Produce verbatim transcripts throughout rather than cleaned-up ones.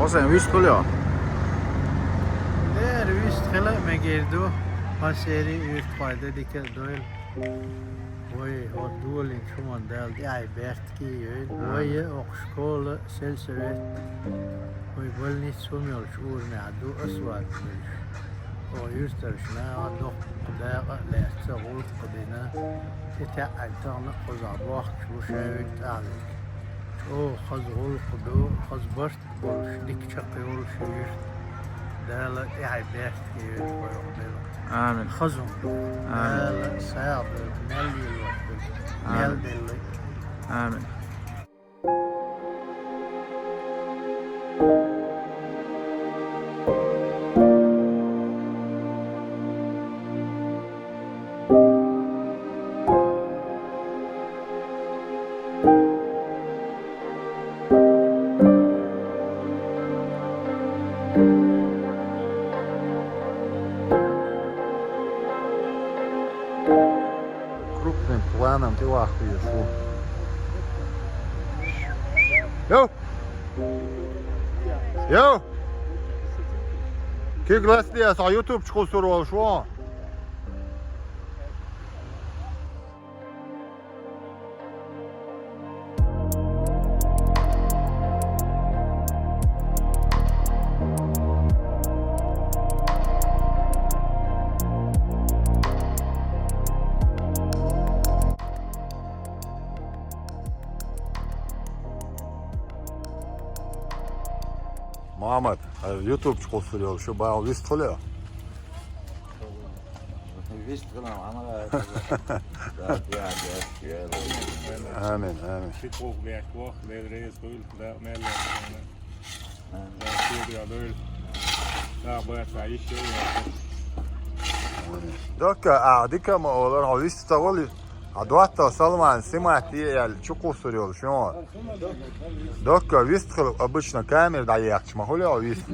Хьусайн, вистхила хьо? Дера, вистхила а мегар ду. Хьо сери вистхой да дика а дойла. Вай, хьо долинчу хӀуманна Дала тӀаьхье беркате йойла. Вай а, оха школа, сельсовет, вай больница хӀума йолчу урамехь ду, асфальт хуьлуш. Оха юьртаршна доккха дакъа а лаьцна, гӀуллакх а дина, тӀетаьӀӀина тахана а кхузахь бохкуш бу шаверг тӀехьа. ЧӀогӀа хаза гӀуллакх ду, хаза барт болуш, дика чекхйолуш ю юьрт. Дала тӀаьхье беркате йойла вай оха белхан. Амин. Хаза хӀума ду. Амин. Дала сагӀа дойла, мел лелош дойла, мел делла. Амин. Крупным планом тӀе ваккха везаш ву. Йо! Йо! Куьг лацде, со ютубчу кхуссур волуш ву. Мухьаммад, хьайн ютубчу кхуссур йолуш ю, бах, вистхила хьо? Вистхила, Мухьаммад. Амин, амин. Ши кхух беш воху, Дела реза хуьлда, мел лаьцна. Амин. Докка, а, дика ма олара, хьо вист ца вали. Хьан доттагӀа Салман снимать е аьлла чу кхуссур йолуш ю хьо. Докка, вистхила, обычно камера дӀаехча ма хуьлу хьо вист.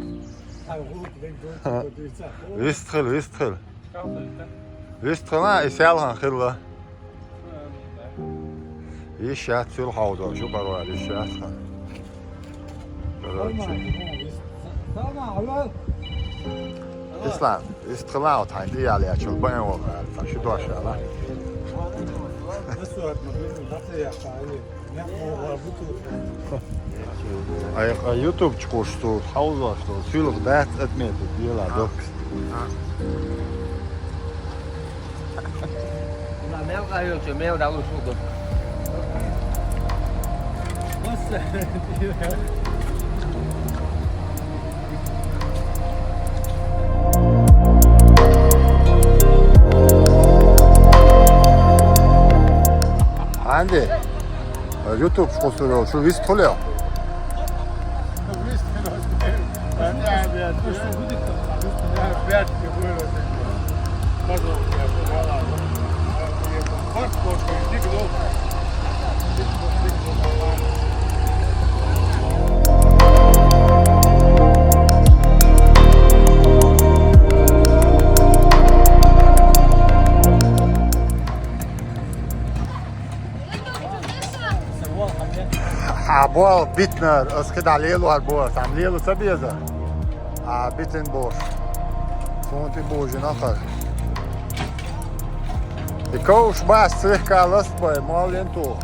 Вистхила, вистхила. Вистхила, и селхана хилла. Йиш яц цуьнан хьовзо, шу парвар йиш яц хьан. Короче. Ислам, вистхила, вот хьайн тӀе ял яьчул бан вала, шу дош ала. Ай, ай, ютубчу кхуссур, хьовзош долу, цуьлгӀа дац отметить, дела доккхас. Мел къахьоьгучу мел дӀалуш ву. Хьанди? Ютуб кхуссур йолуш ю, вистхила хьо? Хьан боху битинарг, ас кхидӀа лелор боху, цхьамма лела ца беза? Хьан битина бохуш. Суна тӀе божина ахара. И ковш бац, слегка ласт бай, моллин тухуш.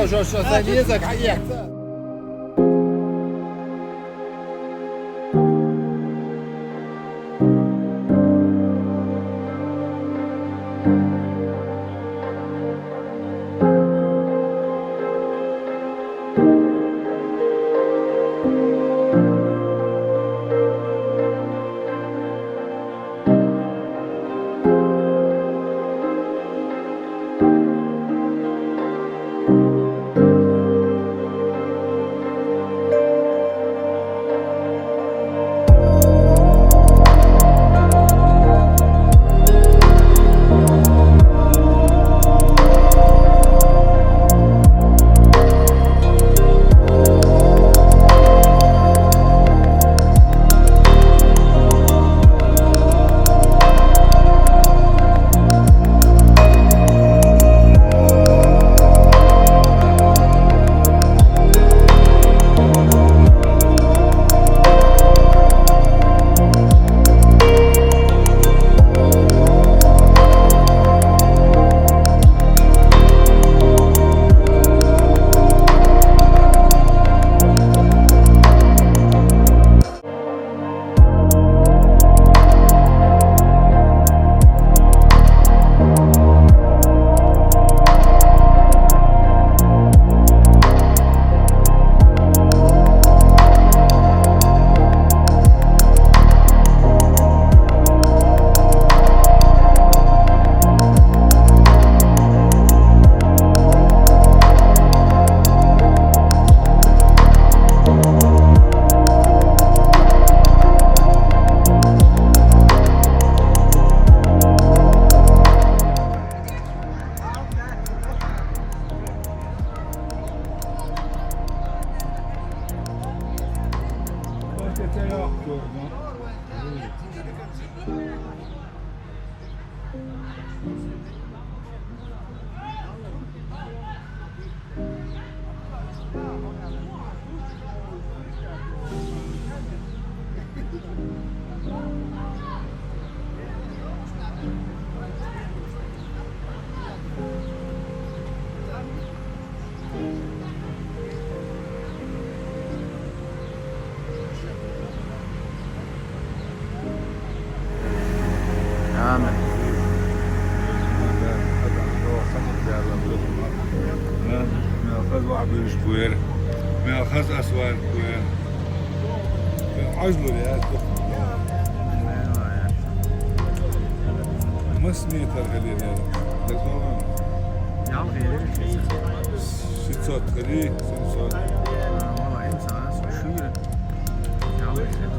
شو، شو، شو، زين يزك، حيك. Amen. Мел хаза ваьхьа биржа кхоьра, мел хаза асфальт кхоьра. Хьажлур яц дукха. Масса метр хилира? Ялх хилира. Шестьсот хилира, семьсот. А, валлахӀи, имцӀа, со шуьйра. Ялх хилира.